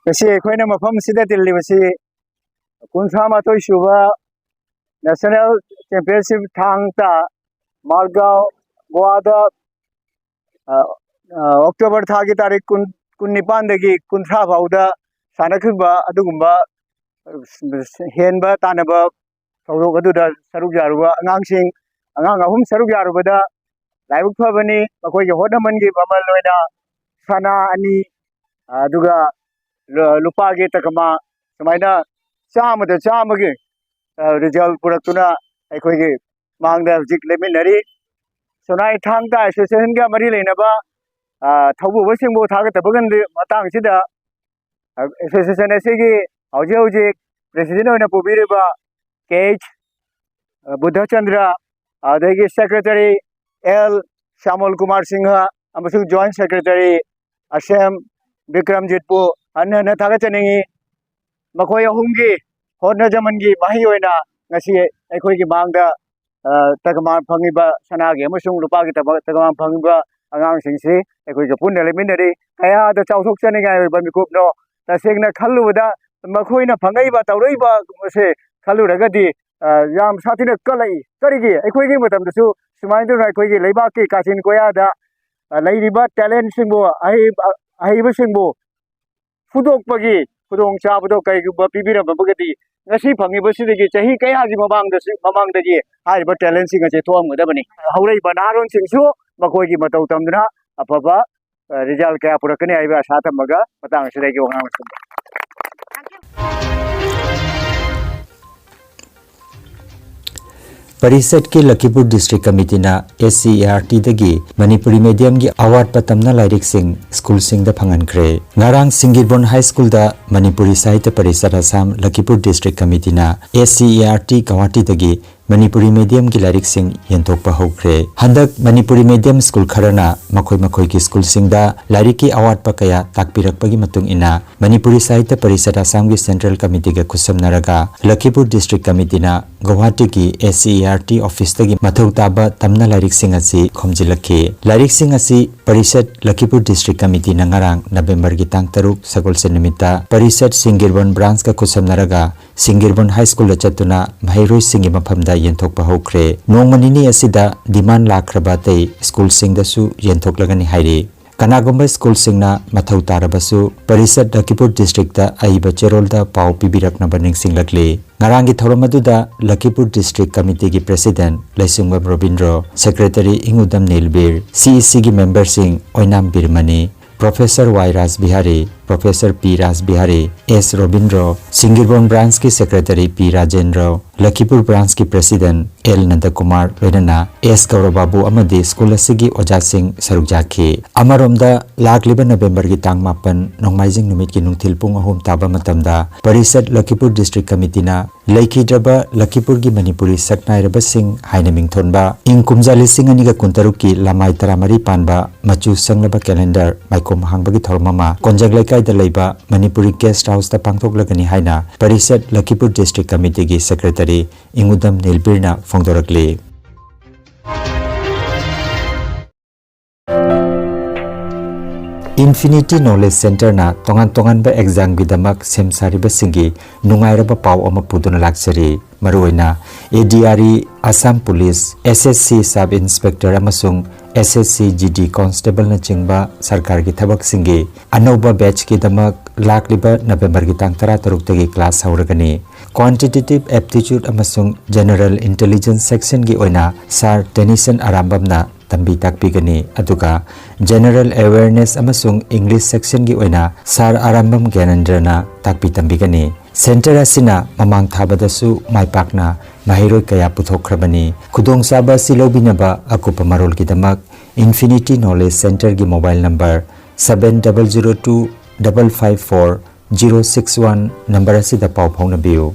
ꯉꯁꯤ ꯑꯩꯈꯣꯏꯅ ꯃꯐꯝ ꯑꯁꯤꯗ ꯇꯤꯜꯂꯤꯕꯁꯤ ꯀꯨꯟꯊ꯭ꯔꯥ ꯃꯥꯊꯣꯏ ꯁꯨꯕ national championship ꯊꯥꯡ ꯇꯥ ꯃꯥꯔꯒꯥꯎ, ꯒꯣꯋꯥꯗ, ꯑ, ꯑ, ꯑꯣꯛꯇꯣꯕꯔ ꯊꯥꯒꯤ ꯇꯥꯔꯤꯛ ꯀꯨꯟ, ꯀꯨꯟꯅꯤꯄꯥꯟꯗꯒꯤ ꯀꯨꯟꯊ꯭ꯔꯥ ꯐꯥꯎꯗ ꯁꯥꯟꯅꯈꯤꯕ ꯑꯗꯨꯒꯨꯝꯕ ꯍꯦꯟꯕ ꯇꯥꯟꯅꯕ ꯊꯧꯗꯣꯛ ꯑꯗꯨꯗ ꯁꯔꯨꯛ ꯌꯥꯔꯨꯕ ꯑꯉꯥꯡꯁꯤꯡ, ꯑꯉꯥꯡ ꯑꯍꯨꯝ ꯁꯔꯨꯛ ꯌꯥꯔꯨꯕꯗ ꯂꯥꯏꯕꯛ ꯐꯕꯅꯤ꯫ ꯃꯈꯣꯏꯒꯤ ꯍꯣꯠꯅꯃꯟꯒꯤ ꯃꯃꯜ ꯑꯣꯏꯅ ꯁꯅꯥ ꯑꯅꯤ, ꯑꯗꯨꯒ ꯂꯨ-, ꯂꯨꯄꯥꯒꯤ ꯇꯀꯃꯥ ꯁꯨꯃꯥꯏꯅ ꯆꯥꯝꯃꯗ ꯆꯥꯝꯃꯒꯤ, ꯑ, ꯔꯤꯖꯜ ꯄꯨꯔꯛꯇꯨꯅ ꯑꯩꯈꯣꯏꯒꯤ ꯃꯥꯡꯗ ꯍꯧꯖꯤꯛ ꯂꯦꯞꯃꯤꯟꯅꯔꯤ꯫ ꯁꯣꯅꯥꯏ ꯊꯥꯡ ꯇꯥ ꯑꯦꯁꯣꯁꯤꯌꯦꯁꯟꯒ ꯃꯔꯤ ꯂꯩꯅꯕ, ꯑ, ꯊꯧꯕꯨꯕꯁꯤꯡꯕꯨ ꯊꯥꯒꯠꯇꯕꯒꯤ ꯃꯇꯥꯡꯁꯤꯗ, ꯑ, ꯑꯦꯁꯣꯁꯤꯌꯦꯁꯟ ꯑꯁꯤꯒꯤ ꯍꯧꯖꯤꯛ ꯍꯧꯖꯤꯛ ꯄ꯭ꯔꯦꯁꯤꯗꯦꯟ ꯑꯣꯏꯅ ꯄꯨꯕꯤꯔꯤꯕ ꯀꯦ ꯑꯩꯆ ꯕꯨꯙꯆꯟꯗ꯭ꯔ, ꯑꯗꯒꯤ ꯁꯦꯀ꯭ꯔꯦꯇꯔꯤ ꯑꯦꯜ ꯁ꯭ꯌꯥꯃꯜ ꯀꯨꯃꯥꯔ ꯁꯤꯡꯍ ꯑꯃꯁꯨꯡ ꯖꯣꯏꯟꯠ ꯁꯦꯀ꯭ꯔꯦꯇꯔꯤ ꯑꯁꯦꯝ ꯕꯤꯀ꯭ꯔꯝꯖꯤꯠꯄꯨ ꯍꯟꯅ ꯍꯟꯅ ꯊꯥꯒꯠꯆꯅꯤꯡꯏ꯫ ꯃꯈꯣꯏ ꯑꯍꯨꯝꯒꯤ ꯍꯣꯠꯅꯖꯃꯟꯒꯤ ꯃꯍꯩ ꯑꯣꯏꯅ ꯉꯁꯤ ꯑꯩꯈꯣꯏꯒꯤ ꯃꯥꯡꯗ, ꯑ, ꯇꯀꯃꯥꯟ ꯐꯪꯉꯤꯕ ꯁꯅꯥꯒꯤ ꯑꯃꯁꯨꯡ ꯂꯨꯄꯥꯒꯤ ꯇꯕ-, ꯇꯀꯃꯥꯟ ꯐꯪꯉꯤꯕ ꯑꯉꯥꯡꯁꯤꯡꯁꯤ ꯑꯩꯈꯣꯏꯒ ꯄꯨꯟꯅ ꯂꯩꯃꯤꯟꯅꯔꯤ꯫ ꯀꯌꯥꯗ ꯆꯥꯎꯊꯣꯛꯆꯅꯤꯡꯉꯥꯏ ꯑꯣꯏꯕ ꯃꯤꯀꯨꯞꯅꯣ꯫ ꯇꯁꯦꯡꯅ ꯈꯜꯂꯨꯕꯗ ꯃꯈꯣꯏꯅ ꯐꯪꯉꯛꯏꯕ ꯇꯧꯔꯛꯏꯕ ꯑꯁꯦ ꯈꯜꯂꯨꯔꯒꯗꯤ, ꯑ, ꯌꯥꯝ ꯁꯥꯊꯤꯅ ꯀꯜꯂꯛꯏ꯫ ꯀꯔꯤꯒꯤ? ꯑꯩꯈꯣꯏꯒꯤ ꯃꯇꯝꯗꯁꯨ ꯁꯨꯃꯥꯏꯅ ꯇꯧꯅ ꯑꯩꯈꯣꯏꯒꯤ ꯂꯩꯕꯥꯛꯀꯤ ꯀꯥꯆꯤꯟ ꯀꯣꯌꯥꯗ, ꯑ, ꯂꯩꯔꯤꯕ ꯇꯦꯂꯦꯟꯁꯤꯡꯕꯨ, ꯑꯍꯩꯕ, ꯑꯍꯩꯕꯁꯤꯡꯕꯨ ꯐꯨꯗꯣꯛꯄꯒꯤ ꯈꯨꯗꯣꯡꯆꯥꯕꯗꯣ ꯀꯔꯤꯒꯨꯝꯕ ꯄꯤꯕꯤꯔꯝꯃꯒꯗꯤ ꯉꯁꯤ ꯐꯪꯉꯤꯕꯁꯤꯗꯒꯤ ꯆꯍꯤ ꯀꯌꯥꯒꯤ ꯃꯃꯥꯡꯗꯁꯨ, ꯃꯃꯥꯡꯗꯒꯤ ꯍꯥꯏꯔꯤꯕ ꯇꯦꯂꯦꯟꯁꯤꯡ ꯑꯁꯤ ꯊꯣꯛꯑꯝꯒꯗꯕꯅꯤ꯫ ꯍꯧꯔꯛꯏꯕ ꯅꯍꯥꯔꯣꯟꯁꯤꯡꯁꯨ ꯃꯈꯣꯏꯒꯤ ꯃꯇꯧ ꯇꯝꯗꯨꯅ ꯑꯐꯕ, ꯑ, ꯔꯤꯖꯜ ꯀꯌꯥ ꯄꯨꯔꯛꯀꯅꯤ ꯍꯥꯏꯕ ꯑꯥꯁꯥ ꯊꯝꯃꯒ ꯃꯇꯥꯡ ꯑꯁꯤꯗ ꯑꯩꯒꯤ ꯋꯥꯉꯥꯡ ꯂꯣꯏꯁꯤꯟꯖꯔꯦ꯫ ꯄꯔꯤꯁꯠꯀꯤ ꯂꯈꯤꯄꯨꯔ ꯗꯤꯁꯇ꯭ꯔꯤꯛ ꯀꯃꯤꯇꯤꯅ ꯑꯦꯁ ꯁꯤ ꯏ ꯑꯥꯔ ꯇꯤꯗꯒꯤ ꯃꯅꯤꯄꯨꯔꯤ ꯃꯦꯗꯤꯌꯝꯒꯤ ꯑꯋꯥꯠꯄ ꯇꯝꯅ ꯂꯥꯏꯔꯤꯛꯁꯤꯡ ꯁ꯭ꯀꯨꯜꯁꯤꯡꯗ ꯐꯪꯍꯟꯈ꯭ꯔꯦ꯫ ꯉꯔꯥꯡ ꯁꯤꯡꯒꯤꯔꯕꯣꯟ ꯍꯥꯏ ꯁ꯭ꯀꯨꯜꯗ ꯃꯅꯤꯄꯨꯔꯤ ꯁꯥꯍꯤꯇ꯭ꯌ ꯄꯔꯤꯁꯠ ꯑꯁꯥꯝ ꯂꯈꯤꯄꯨꯔ ꯗꯤꯁꯇ꯭ꯔꯤꯛ ꯀꯃꯤꯇꯤꯅ S C E R T ꯒꯧꯍꯥꯇꯤꯗꯒꯤ ꯃꯅꯤꯄꯨꯔꯤ ꯃꯦꯗꯤꯌꯝꯒꯤ ꯂꯥꯏꯔꯤꯛꯁꯤꯡ ꯌꯦꯟꯊꯣꯛꯄ ꯍꯧꯈ꯭ꯔꯦ꯫ ꯍꯟꯗꯛ ꯃꯅꯤꯄꯨꯔꯤ ꯃꯦꯗꯤꯌꯝ ꯁ꯭ꯀꯨꯜ ꯈꯔꯅ ꯃꯈꯣꯏ ꯃꯈꯣꯏꯒꯤ ꯁ꯭ꯀꯨꯜꯁꯤꯡꯗ ꯂꯥꯏꯔꯤꯛꯀꯤ ꯑꯋꯥꯠꯄ ꯀꯌꯥ ꯇꯥꯛꯄꯤꯔꯛꯄꯒꯤ ꯃꯇꯨꯡ ꯏꯟꯅ ꯃꯅꯤꯄꯨꯔꯤ ꯁꯥꯍꯤꯇ꯭ꯌ ꯄꯔꯤꯁꯠ ꯑꯁꯥꯝꯒꯤ ꯁꯦꯟꯇ꯭ꯔꯦꯜ ꯀꯃꯤꯇꯤꯒ ꯈꯨꯠꯁꯝꯅꯔꯒ ꯂꯈꯤꯄꯨꯔ ꯗꯤꯁꯇ꯭ꯔꯤꯛ ꯀꯃꯤꯇꯤꯅ ꯒꯧꯍꯥꯇꯤꯒꯤ ꯑꯦꯁ ꯁꯤ ꯏ ꯑꯥꯔ ꯇꯤ ꯑꯣꯐꯤꯁꯇꯒꯤ ꯃꯊꯧ ꯇꯥꯕ ꯇꯝꯅ ꯂꯥꯏꯔꯤꯛꯁꯤꯡ ꯑꯁꯤ ꯈꯣꯝꯖꯤꯜꯂꯛꯈꯤ꯫ ꯂꯥꯏꯔꯤꯛꯁꯤꯡ ꯑꯁꯤ ꯄꯔꯤꯁꯠ ꯂꯈꯤꯄꯨꯔ ꯗꯤꯁꯇ꯭ꯔꯤꯛ ꯀꯃꯤꯇꯤꯅ ꯉꯔꯥꯡ ꯅꯕꯦꯝꯕꯔꯒꯤ ꯇꯥꯡ ꯇꯔꯨꯛ ꯁꯒꯣꯜꯁꯦꯟ ꯅꯨꯃꯤꯠꯇ ꯄꯔꯤꯁꯠ ꯁꯤꯡꯒꯤꯔꯕꯣꯟ ꯕ꯭ꯔꯥꯟꯁꯀ ꯈꯨꯠꯁꯝꯅꯔꯒ ꯁꯤꯡꯒꯤꯔꯕꯣꯟ ꯍꯥꯏ ꯁ꯭ꯀꯨꯜꯗ ꯆꯠꯇꯨꯅ ꯃꯍꯩꯔꯣꯏꯁꯤꯡꯒꯤ ꯃꯐꯝꯗ ꯌꯦꯟꯊꯣꯛꯄ ꯍꯧꯈ꯭ꯔꯦ꯫ ꯅꯣꯡꯃ ꯅꯤꯅꯤ ꯑꯁꯤꯗ demand ꯂꯥꯛꯈ꯭ꯔꯕ ꯑꯇꯩ ꯁ꯭ꯀꯨꯜꯁꯤꯡꯗꯁꯨ ꯌꯦꯟꯊꯣꯛꯂꯒꯅꯤ ꯍꯥꯏꯔꯤ꯫ ꯀꯅꯥꯒꯨꯝꯕ ꯁ꯭ꯀꯨꯜꯁꯤꯡꯅ ꯃꯊꯧ ꯇꯥꯔꯕꯁꯨ ꯄꯔꯤꯁꯠ ꯂꯈꯤꯄꯨꯔ ꯗꯤꯁꯇ꯭ꯔꯤꯛꯇ ꯑꯏꯕ ꯆꯦꯔꯣꯜꯗ ꯄꯥꯎ ꯄꯤꯕꯤꯔꯛꯅꯕ ꯅꯤꯡꯁꯤꯡꯂꯛꯂꯤ꯫ ꯉꯔꯥꯡꯒꯤ ꯊꯧꯔꯝ ꯑꯗꯨꯗ ꯂꯈꯤꯄꯨꯔ ꯗꯤꯁꯇ꯭ꯔꯤꯛ ꯀꯃꯤꯇꯤꯒꯤ ꯄ꯭ꯔꯦꯁꯤꯗꯦꯟꯠ ꯂꯩꯁꯤꯡꯕꯝ ꯔꯣꯕꯤꯟꯗ꯭ꯔꯣ, ꯁꯦꯀ꯭ꯔꯦꯇꯔꯤ ꯏꯪꯎꯗꯝ ꯅꯤꯜꯕꯤꯔ, ꯁꯤ ꯏ ꯁꯤꯒꯤ ꯃꯦꯝꯕꯔꯁꯤꯡ ꯑꯣꯏꯅꯥꯝ ꯕꯤꯔꯃꯅꯤ, ꯄ꯭ꯔꯣꯐꯦꯁꯔ ꯋꯥꯏ ꯔꯥꯖꯕꯤꯍꯥꯔꯤ, ꯄ꯭ꯔꯣꯐꯦꯁꯔ ꯄꯤ ꯔꯥꯖꯕꯤꯍꯥꯔꯤ, ꯑꯦꯁ ꯔꯣꯕꯤꯟꯗ꯭ꯔꯣ, ꯁꯤꯡꯒꯤꯔꯕꯣꯟ ꯕ꯭ꯔꯥꯟꯁꯀꯤ ꯁꯦꯀ꯭ꯔꯦꯇꯔꯤ ꯄꯤ ꯔꯥꯖꯦꯟꯗ꯭ꯔꯣ, ꯂꯈꯤꯄꯨꯔ ꯕ꯭ꯔꯥꯟꯁꯀꯤ ꯄ꯭ꯔꯦꯁꯤꯗꯦꯟꯠ ꯑꯦꯜ ꯅꯟꯗꯀꯨꯃꯥꯔ ꯂꯣꯏꯅꯅ ꯑꯦꯁ ꯒꯧꯔꯕꯥꯕꯨ ꯑꯃꯗꯤ ꯁ꯭ꯀꯨꯜ ꯑꯁꯤꯒꯤ ꯑꯣꯖꯥꯁꯤꯡ ꯁꯔꯨꯛ ꯌꯥꯈꯤ꯫ ꯑꯃꯔꯣꯝꯗ, ꯂꯥꯛꯂꯤꯕ ꯅꯕꯦꯝꯕꯔꯒꯤ ꯇꯥꯡ ꯃꯥꯄꯟ ꯅꯣꯡꯃꯥꯏꯖꯤꯡ ꯅꯨꯃꯤꯠꯀꯤ ꯅꯨꯡꯊꯤꯜ ꯄꯨꯡ ꯑꯍꯨꯝ ꯇꯥꯕ ꯃꯇꯝꯗ ꯄꯔꯤꯁꯠ ꯂꯈꯤꯄꯨꯔ ꯗꯤꯁꯇ꯭ꯔꯤꯛ ꯀꯃꯤꯇꯤꯅ ꯂꯩꯈꯤꯗ꯭ꯔꯕ ꯂꯈꯤꯄꯨꯔꯒꯤ ꯃꯅꯤꯄꯨꯔꯤ ꯁꯛꯅꯥꯏꯔꯕꯁꯤꯡ ꯍꯥꯏꯅ ꯃꯤꯡꯊꯣꯟꯕ ꯏꯪ ꯀꯨꯝꯖꯥ ꯂꯤꯁꯤꯡ ꯑꯅꯤꯒ ꯀꯨꯟꯇꯔꯨꯛꯀꯤ ꯂꯃꯥꯏ ꯇꯔꯥꯃꯔꯤ ꯄꯥꯟꯕ ꯃꯆꯨ ꯁꯪꯂꯕ ꯀꯦꯂꯦꯟꯗꯔ ꯃꯥꯏꯀꯣꯝ ꯍꯥꯡꯕꯒꯤ ꯊꯧꯔꯝ ꯑꯃ ꯀꯣꯟꯖꯪ ꯂꯩꯀꯥꯏꯗ ꯂꯩꯕ ꯃꯅꯤꯄꯨꯔꯤ ꯒꯦꯁꯠ ꯍꯥꯎꯁꯇ ꯄꯥꯡꯊꯣꯛꯂꯒꯅꯤ ꯍꯥꯏꯅ ꯄꯔꯤꯁꯠ ꯂꯈꯤꯄꯨꯔ ꯗꯤꯁꯇ꯭ꯔꯤꯛ ꯀꯃꯤꯇꯤꯒꯤ ꯁꯦꯀ꯭ꯔꯦꯇꯔꯤ ꯏꯪꯎꯗꯝ ꯅꯤꯜꯕꯤꯔꯅ ꯐꯣꯡꯗꯣꯔꯛꯂꯤ꯫ Infinity Knowledge Centreꯅ ꯇꯣꯉꯥꯟ ꯇꯣꯉꯥꯟꯕ ꯑꯦꯛꯖꯥꯝꯒꯤꯗꯃꯛ ꯁꯦꯝ ꯁꯥꯔꯤꯕꯁꯤꯡꯒꯤ ꯅꯨꯡꯉꯥꯏꯔꯕ ꯄꯥꯎ ꯑꯃ ꯄꯨꯗꯨꯅ ꯂꯥꯛꯆꯔꯤ꯫ ꯃꯔꯨꯑꯣꯏꯅ A D R E, Assam police, S S C sub inspector ꯑꯃꯁꯨꯡ ꯑꯦꯁ ꯑꯦꯁ ꯁꯤ ꯖꯤ ꯗꯤ ꯀꯣꯟꯁꯇꯦꯕꯜꯅꯆꯤꯡꯕ ꯁꯔꯀꯥꯔꯒꯤ ꯊꯕꯛꯁꯤꯡꯒꯤ ꯑꯅꯧꯕ ꯕꯦꯆꯀꯤꯗꯃꯛ ꯂꯥꯛꯂꯤꯕ ꯅꯕꯦꯝꯕꯔꯒꯤ ꯇꯥꯡ ꯇꯔꯥꯇꯔꯨꯛꯇꯒꯤ ꯀ꯭ꯂꯥꯁ ꯍꯧꯔꯒꯅꯤ꯫ Quantitative Aptitude ꯑꯃꯁꯨꯡ General Intelligence Sectionꯒꯤ ꯑꯣꯏꯅ ꯁꯥꯔ ꯇꯦꯅꯤꯁꯟ ꯑꯔꯥꯝꯕꯝꯅ ꯇꯝꯕꯤ ꯇꯥꯛꯄꯤꯒꯅꯤ, ꯑꯗꯨꯒ General Awareness ꯑꯃꯁꯨꯡ English Sectionꯒꯤ ꯑꯣꯏꯅ ꯁꯥꯔ ꯑꯔꯥꯝꯕꯝ ꯒ꯭ꯌꯥꯅꯦꯟꯗ꯭ꯔꯅ ꯇꯥꯛꯄꯤ ꯇꯝꯕꯤꯒꯅꯤ꯫ ꯁꯦꯟꯇꯔ ꯑꯁꯤꯅ ꯃꯃꯥꯡ ꯊꯥꯕꯗꯁꯨ ꯃꯥꯏ ꯄꯥꯛꯅ ꯃꯍꯩꯔꯣꯏ ꯀꯌꯥ ꯄꯨꯊꯣꯛꯈ꯭ꯔꯕꯅꯤ꯫ ꯈꯨꯗꯣꯡꯆꯥꯕ ꯑꯁꯤ ꯂꯧꯕꯤꯅꯕ ꯑꯀꯨꯞꯄ ꯃꯔꯣꯜꯒꯤꯗꯃꯛ Infinity Knowledge Centreꯒꯤ mobile number seven double zero two double five four zero six one number ꯑꯁꯤꯗ ꯄꯥꯎ ꯐꯥꯎꯅꯕꯤꯌꯨ꯫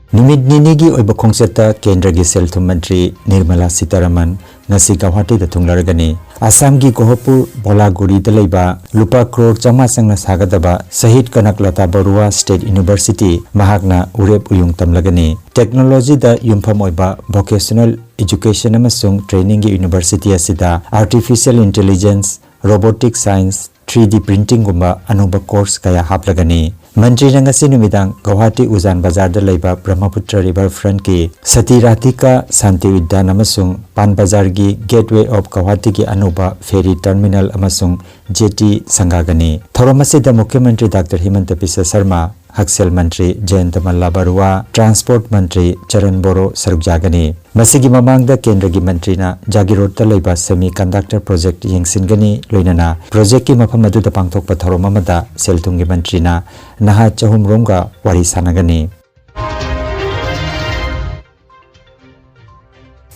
ꯅꯨꯃꯤꯠ ꯅꯤꯅꯤꯒꯤ ꯑꯣꯏꯕ ꯈꯣꯡꯆꯠꯇ ꯀꯦꯟꯗ꯭ꯔꯒꯤ ꯁꯦꯜ ꯊꯨꯝ ꯃꯟꯇ꯭ꯔꯤ ꯅꯤꯔꯃꯂꯥ ꯁꯤꯇꯥꯔꯥꯃꯟ ꯉꯁꯤ ꯒꯧꯍꯥꯇꯤꯗ ꯊꯨꯡꯂꯔꯒꯅꯤ꯫ ꯑꯁꯥꯝꯒꯤ ꯒꯣꯍꯄꯨꯔ ꯕꯣꯂꯥꯒꯨꯔꯤꯗ ꯂꯩꯕ ꯂꯨꯄꯥ ꯀ꯭ꯔꯣꯔ ꯆꯥꯝꯃꯉꯥ ꯆꯪꯅ ꯁꯥꯒꯗꯕ ꯁꯍꯤꯗ ꯀꯅꯛ ꯂꯇꯥ ꯕꯔꯨꯋꯥ ꯁ꯭ꯇꯦꯠ ꯌꯨꯅꯤꯚꯔꯁꯤꯇꯤ ꯃꯍꯥꯛꯅ ꯎꯔꯦꯞ ꯎꯌꯨꯡ ꯇꯝꯂꯒꯅꯤ꯫ ꯇꯦꯛꯅꯣꯂꯣꯖꯤꯗ ꯌꯨꯝꯐꯝ ꯑꯣꯏꯕ ꯚꯣꯀꯦꯁꯅꯦꯜ ꯑꯦꯖꯨꯀꯦꯁꯟ ꯑꯃꯁꯨꯡ ꯇ꯭ꯔꯦꯅꯤꯡꯒꯤ ꯌꯨꯅꯤꯚꯔꯁꯤꯇꯤ ꯑꯁꯤꯗ artificial intelligence, robotic science, three D printing ꯒꯨꯝꯕ ꯑꯅꯧꯕ course ꯀꯌꯥ ꯍꯥꯞꯂꯒꯅꯤ꯫ ꯃꯟꯇ꯭ꯔꯤꯅ ꯉꯁꯤ ꯅꯨꯃꯤꯗꯥꯡ ꯒꯧꯍꯥꯇꯤ ꯎꯖꯥꯟ ꯕꯖꯥꯔꯗ ꯂꯩꯕ ꯕ꯭ꯔꯍ꯭ꯃꯄꯨꯇ꯭ꯔ river front ꯀꯤ ꯁꯇꯤ ꯔꯥꯙꯤꯀꯥ ꯁꯥꯟꯇꯤ ꯎꯗ꯭ꯌꯥꯟ ꯑꯃꯁꯨꯡ ꯄꯥꯟ ꯕꯖꯥꯔꯒꯤ Gateway of Guwahati ꯒꯤ ꯑꯅꯧꯕ ferry terminal ꯑꯃꯁꯨꯡ jetty ꯁꯪꯒꯥꯒꯅꯤ꯫ ꯊꯧꯔꯝ ꯑꯁꯤꯗ ꯃꯨꯈ꯭ꯌ ꯃꯟꯇ꯭ꯔꯤ ꯗꯥꯛꯇꯔ ꯍꯤꯃꯟꯇ ꯕꯤꯁ꯭ꯋ ꯁꯔꯃ, ꯍꯛꯁꯦꯜ ꯃꯟꯇ꯭ꯔꯤ ꯖꯌꯟꯇ ꯃꯜꯂꯥ ꯕꯔꯨꯋꯥ, transport ꯃꯟꯇ꯭ꯔꯤ ꯆꯔꯟ ꯕꯣꯔꯣ ꯁꯔꯨꯛ ꯌꯥꯒꯅꯤ꯫ ꯃꯁꯤꯒꯤ ꯃꯃꯥꯡꯗ ꯀꯦꯟꯗ꯭ꯔꯒꯤ ꯃꯟꯇ꯭ꯔꯤꯅ ꯖꯥꯒꯤꯔꯣꯗꯇ ꯂꯩꯕ semiconductor project ꯌꯦꯡꯁꯤꯟꯒꯅꯤ, ꯂꯣꯏꯅꯅ project ꯀꯤ ꯃꯐꯝ ꯑꯗꯨꯗ ꯄꯥꯡꯊꯣꯛꯄ ꯊꯧꯔꯝ ꯑꯃꯗ ꯁꯦꯜ ꯊꯨꯝꯒꯤ ꯃꯟꯇ꯭ꯔꯤꯅ ꯅꯍꯥ ꯆꯍꯨꯝ ꯔꯣꯝꯒ ꯋꯥꯔꯤ ꯁꯥꯟꯅꯒꯅꯤ꯫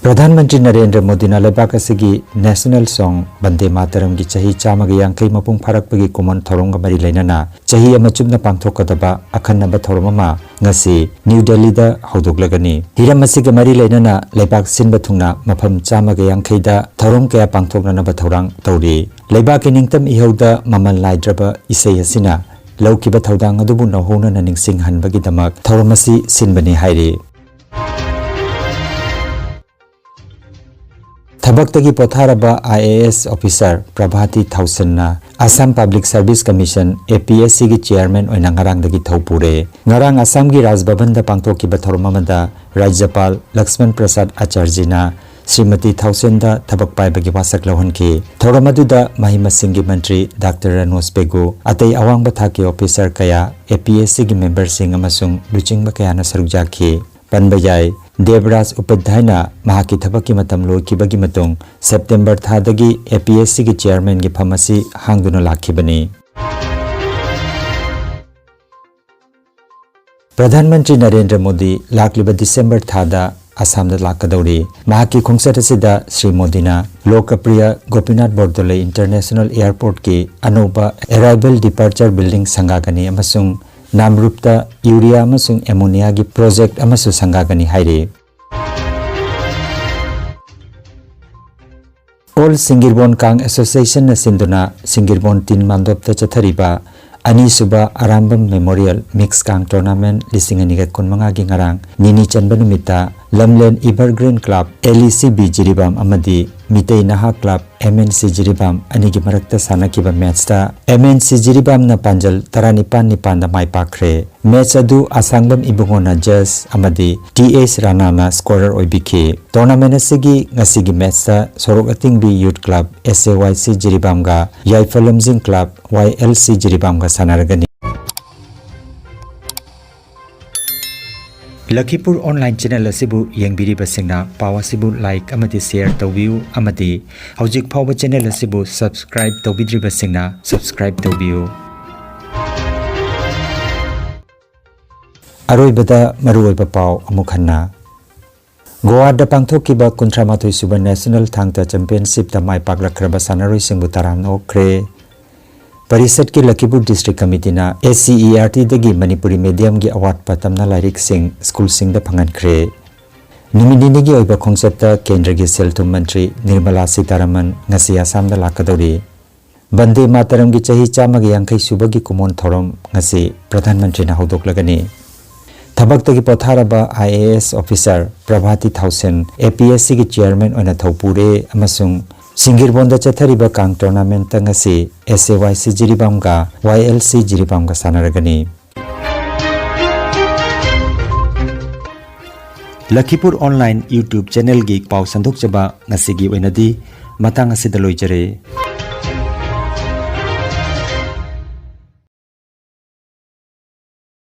ꯄ꯭ꯔꯙꯥꯟ ꯃꯟꯇ꯭ꯔꯤ ꯅꯔꯦꯟꯗ꯭ꯔ ꯃꯣꯗꯤꯅ ꯂꯩꯕꯥꯛ ꯑꯁꯤꯒꯤ national song ꯕꯟꯗꯦ ꯃꯥꯇꯔꯝꯒꯤ ꯆꯍꯤ ꯆꯥꯝꯃꯒ ꯌꯥꯡꯈꯩ ꯃꯄꯨꯡ ꯐꯥꯔꯛꯄꯒꯤ ꯀꯨꯝꯑꯣꯟ ꯊꯧꯔꯝꯒ ꯃꯔꯤ ꯂꯩꯅꯅ ꯆꯍꯤ ꯑꯃ ꯆꯨꯞꯅ ꯄꯥꯡꯊꯣꯛꯀꯗꯕ ꯑꯈꯟꯅꯕ ꯊꯧꯔꯝ ꯑꯃ ꯉꯁꯤ ꯅ꯭ꯌꯨ ꯗꯦꯜꯂꯤꯗ ꯍꯧꯗꯣꯛꯂꯒꯅꯤ꯫ ꯍꯤꯔꯝ ꯑꯁꯤꯒ ꯃꯔꯤ ꯂꯩꯅꯅ ꯂꯩꯕꯥꯛ ꯁꯤꯟꯕ ꯊꯨꯡꯅ ꯃꯐꯝ ꯆꯥꯝꯃꯒ ꯌꯥꯡꯈꯩꯗ ꯊꯧꯔꯝ ꯀꯌꯥ ꯄꯥꯡꯊꯣꯛꯅꯅꯕ ꯊꯧꯔꯥꯡ ꯇꯧꯔꯤ꯫ ꯂꯩꯕꯥꯛꯀꯤ ꯅꯤꯡꯇꯝ ꯏꯍꯧꯗ ꯃꯃꯜ ꯅꯥꯏꯗ꯭ꯔꯕ ꯏꯁꯩ ꯑꯁꯤꯅ ꯂꯧꯈꯤꯕ ꯊꯧꯗꯥꯡ ꯑꯗꯨꯕꯨ ꯅꯧꯍꯧꯅꯅ ꯅꯤꯡꯁꯤꯡꯍꯟꯕꯒꯤꯗꯃꯛ ꯊꯧꯔꯝ ꯑꯁꯤ ꯁꯤꯟꯕꯅꯤ ꯍꯥꯏꯔꯤ꯫ ꯊꯕꯛꯇꯒꯤ ꯄꯣꯊꯥꯔꯕ I A S officer ꯄ꯭ꯔꯚꯥꯇꯤ ꯊꯥꯎꯁꯟꯅ Assam Public Service Commission, A P S C ꯒꯤ chairman ꯑꯣꯏꯅ ꯉꯔꯥꯡꯗꯒꯤ ꯊꯧ ꯄꯨꯔꯦ꯫ ꯉꯔꯥꯡ ꯑꯁꯥꯝꯒꯤ ꯔꯥꯖ ꯚꯕꯟꯗ ꯄꯥꯡꯊꯣꯛꯈꯤꯕ ꯊꯧꯔꯝ ꯑꯃꯗ ꯔꯥꯖ꯭ꯌꯄꯥꯜ ꯂꯛꯁꯃꯟ ꯄ꯭ꯔꯁꯥꯗ ꯑꯆꯥꯔꯖꯤꯅ ꯁ꯭ꯔꯤꯃꯇꯤ ꯊꯥꯎꯁꯦꯟꯗ ꯊꯕꯛ ꯄꯥꯏꯕꯒꯤ ꯋꯥꯁꯛ ꯂꯧꯍꯟꯈꯤ꯫ ꯊꯧꯔꯝ ꯑꯗꯨꯗ ꯃꯍꯩ ꯃꯁꯤꯡꯒꯤ ꯃꯟꯇ꯭ꯔꯤ ꯗꯥꯛꯇꯔ ꯔꯅꯣꯖ ꯄꯦꯒꯨ, ꯑꯇꯩ ꯑꯋꯥꯡꯕ ꯊꯥꯛꯀꯤ officer ꯀꯌꯥ, A P S C ꯒꯤ member ꯁꯤꯡ ꯑꯃꯁꯨꯡ ꯂꯨꯆꯤꯡꯕ ꯀꯌꯥꯅ ꯁꯔꯨꯛ ꯌꯥꯈꯤ꯫ ꯄꯟꯕ ꯌꯥꯏ, ꯗꯦꯕꯔꯥꯖ ꯎꯄꯥꯙ꯭ꯌꯥꯌꯅ ꯃꯍꯥꯛꯀꯤ ꯊꯕꯛꯀꯤ ꯃꯇꯝ ꯂꯣꯏꯈꯤꯕꯒꯤ ꯃꯇꯨꯡ September ꯊꯥꯗꯒꯤ A P S C ꯒꯤ chairman ꯒꯤ ꯐꯝ ꯑꯁꯤ ꯍꯥꯡꯗꯨꯅ ꯂꯥꯛꯈꯤꯕꯅꯤ꯫ ꯄ꯭ꯔꯙꯥꯟ ꯃꯟꯇ꯭ꯔꯤ ꯅꯔꯦꯟꯗ꯭ꯔ ꯃꯣꯗꯤ ꯂꯥꯛꯂꯤꯕ December ꯊꯥꯗ ꯑꯁꯥꯝꯗ ꯂꯥꯛꯀꯗꯧꯔꯤ꯫ ꯃꯍꯥꯛꯀꯤ ꯈꯣꯡꯆꯠ ꯑꯁꯤꯗ ꯁ꯭ꯔꯤ ꯃꯣꯗꯤꯅ ꯂꯣꯀꯄ꯭ꯔꯤꯌ ꯒꯣꯄꯤꯅꯥꯊ ꯕꯣꯔꯗꯣꯂꯦ International Airport ꯀꯤ ꯑꯅꯧꯕ arrival departure building ꯁꯪꯒꯥꯒꯅꯤ ꯑꯃꯁꯨꯡ ꯅꯥꯝꯔꯨꯞꯇ urea ꯑꯃꯁꯨꯡ ammonia ꯒꯤ project ꯑꯃꯁꯨ ꯁꯪꯒꯥꯒꯅꯤ ꯍꯥꯏꯔꯤ꯫ All ꯁꯤꯡꯒꯤꯔꯕꯣꯟ ꯀꯥꯡ Association ꯅ ꯁꯤꯟꯗꯨꯅ ꯁꯤꯡꯒꯤꯔꯕꯣꯟ ꯇꯤꯟ ꯃꯥꯟꯗꯣꯞꯇ ꯆꯠꯊꯔꯤꯕ ꯑꯅꯤꯁꯨꯕ ꯑꯔꯥꯝꯕꯝ Memorial Mix ꯀꯥꯡ Tournament ꯂꯤꯁꯤꯡ ꯑꯅꯤꯒ ꯀꯨꯟꯃꯉꯥꯒꯤ ꯉꯔꯥꯡ ꯅꯤꯅꯤ ꯆꯟꯕ ꯅꯨꯃꯤꯠꯇ ꯂꯝꯂꯦꯟ Evergreen Club, L E C B Jiribam ꯑꯃꯗꯤ ꯃꯤꯇꯩ ꯅꯍꯥ club M N C Jiribam ꯑꯅꯤꯒꯤ ꯃꯔꯛꯇ ꯁꯥꯟꯅꯈꯤꯕ ꯃꯦꯠꯁꯇ ꯑꯦꯝ ꯑꯦꯟ ꯁꯤ ꯖꯤꯔꯤꯕꯥꯝꯅ ꯄꯥꯟꯖꯜ ꯇꯔꯥꯅꯤꯄꯥꯟ ꯅꯤꯄꯥꯟꯗ ꯃꯥꯏ ꯄꯥꯛꯈ꯭ꯔꯦ꯫ ꯃꯦꯠꯁ ꯑꯗꯨ ꯑꯁꯥꯡꯕꯝ ꯏꯕꯨꯡꯉꯣꯅ ꯖꯖ ꯑꯃꯗꯤ ꯇꯤ ꯑꯦꯁ ꯔꯥꯅꯥꯅ ꯁ꯭ꯀꯣꯔꯔ ꯑꯣꯏꯕꯤꯈꯤ꯫ ꯇꯣꯔꯅꯥꯃꯦꯟ ꯑꯁꯤꯒꯤ ꯉꯁꯤꯒꯤ ꯃꯦꯠꯁꯇ ꯁꯣꯔꯣꯛ ꯑꯇꯤꯡꯕꯤ ꯌꯨꯠ ꯀ꯭ꯂꯕ ꯑꯦꯁ ꯑꯦ ꯋꯥꯏ ꯁꯤ ꯖꯤꯔꯤꯕꯥꯝꯒ ꯌꯥꯏꯐ ꯂꯝꯖꯤꯡ ꯀ꯭ꯂꯕ ꯋꯥꯏ ꯑꯦꯜ ꯁꯤ ꯖꯤꯔꯤꯕꯥꯝꯒ ꯁꯥꯟꯅꯔꯒꯅꯤ꯫ ꯂꯈꯤꯄꯨꯔ ꯑꯣꯟꯂꯥꯏꯟ ꯆꯦꯅꯦꯜ ꯑꯁꯤꯕꯨ ꯌꯦꯡꯕꯤꯔꯤꯕꯁꯤꯡꯅ ꯄꯥꯎ ꯑꯁꯤꯕꯨ ꯂꯥꯏꯛ ꯑꯃꯗꯤ ꯁꯦꯌꯔ ꯇꯧꯕꯤꯌꯨ ꯑꯃꯗꯤ ꯍꯧꯖꯤꯛ ꯐꯥꯎꯕ ꯆꯦꯅꯦꯜ ꯑꯁꯤꯕꯨ ꯁꯕꯁꯀ꯭ꯔꯥꯏꯕ ꯇꯧꯕꯤꯗ꯭ꯔꯤꯕꯁꯤꯡꯅ ꯁꯕꯁꯀ꯭ꯔꯥꯏꯕ ꯇꯧꯕꯤꯌꯨ꯫ ꯑꯔꯣꯏꯕꯗ ꯃꯔꯨꯑꯣꯏꯕ ꯄꯥꯎ ꯑꯃꯨꯛ ꯍꯟꯅ꯫ ꯒꯣꯋꯥꯗ ꯄꯥꯡꯊꯣꯛꯈꯤꯕ ꯀꯨꯟꯊ꯭ꯔꯥ ꯃꯥꯊꯣꯏ ꯁꯨꯕ ꯅꯦꯁꯅꯦꯜ ꯊꯥꯡ ꯇꯥ ꯆꯦꯝꯄꯤꯌꯟꯁꯤꯞꯇ ꯃꯥꯏ ꯄꯥꯛꯂꯛꯈ꯭ꯔꯕ ꯁꯥꯟꯅꯔꯣꯏꯁꯤꯡꯕꯨ ꯇꯔꯥꯝꯅ ꯑꯣꯛꯈ꯭ꯔꯦ꯫ ꯄꯔꯤꯁꯠꯀꯤ ꯂꯈꯤꯄꯨꯔ ꯗꯤꯁꯇ꯭ꯔꯤꯛ ꯀꯃꯤꯇꯤꯅ ꯑꯦꯁ ꯁꯤ ꯏ ꯑꯥꯔ ꯇꯤꯗꯒꯤ ꯃꯅꯤꯄꯨꯔꯤ ꯃꯦꯗꯤꯌꯝꯒꯤ ꯑꯋꯥꯠꯄ ꯇꯝꯅ ꯂꯥꯏꯔꯤꯛꯁꯤꯡ ꯁ꯭ꯀꯨꯜꯁꯤꯡꯗ ꯐꯪꯍꯟꯈ꯭ꯔꯦ꯫ ꯅꯨꯃꯤꯠ ꯅꯤꯅꯤꯒꯤ ꯑꯣꯏꯕ ꯈꯣꯡꯆꯠꯇ ꯀꯦꯟꯗ꯭ꯔꯒꯤ ꯁꯦꯜ ꯊꯨꯝ ꯃꯟꯇ꯭ꯔꯤ ꯅꯤꯔꯃꯂꯥ ꯁꯤꯇꯥꯔꯥꯃꯟ ꯉꯁꯤ ꯑꯁꯥꯝꯗ ꯂꯥꯛꯀꯗꯧꯔꯤ꯫ ꯕꯟꯗꯦ ꯃꯥꯇꯔꯝꯒꯤ ꯆꯍꯤ ꯆꯥꯝꯃꯒ ꯌꯥꯡꯈꯩ ꯁꯨꯕꯒꯤ ꯀꯨꯝꯑꯣꯟ ꯊꯧꯔꯝ ꯉꯁꯤ ꯄ꯭ꯔꯙꯥꯟ ꯃꯟꯇ꯭ꯔꯤꯅ ꯍꯧꯗꯣꯛꯂꯒꯅꯤ꯫ ꯊꯕꯛꯇꯒꯤ ꯄꯣꯊꯥꯔꯕ I A S officer ꯄ꯭ꯔꯚꯥꯇꯤ ꯊꯥꯎꯁꯦꯟ A P S ꯁꯤꯒꯤ ꯆꯤꯌꯔꯃꯦꯟ ꯑꯣꯏꯅ ꯊꯧꯄꯨꯔꯦ ꯑꯃꯁꯨꯡ ꯁꯤꯡꯒꯤꯔꯕꯣꯟꯗ ꯆꯠꯊꯔꯤꯕ ꯀꯥꯡ ꯇꯣꯔꯅꯥꯃꯦꯟꯠꯇ ꯉꯁꯤ ꯑꯦꯁ ꯑꯦ ꯋꯥꯏ ꯁꯤ ꯖꯤꯔꯤꯕꯥꯝꯒ ꯋꯥꯏ ꯑꯦꯜ ꯁꯤ ꯖꯤꯔꯤꯕꯥꯝꯒ ꯁꯥꯟꯅꯔꯒꯅꯤ꯫ ꯂꯈꯤꯄꯨꯔ ꯑꯣꯟꯂꯥꯏꯟ YouTube ꯆꯦꯅꯦꯜꯒꯤ ꯄꯥꯎ ꯁꯟꯗꯣꯛꯆꯕ ꯉꯁꯤꯒꯤ ꯑꯣꯏꯅꯗꯤ ꯃꯇꯥꯡ ꯑꯁꯤꯗ ꯂꯣꯏꯖꯔꯦ꯫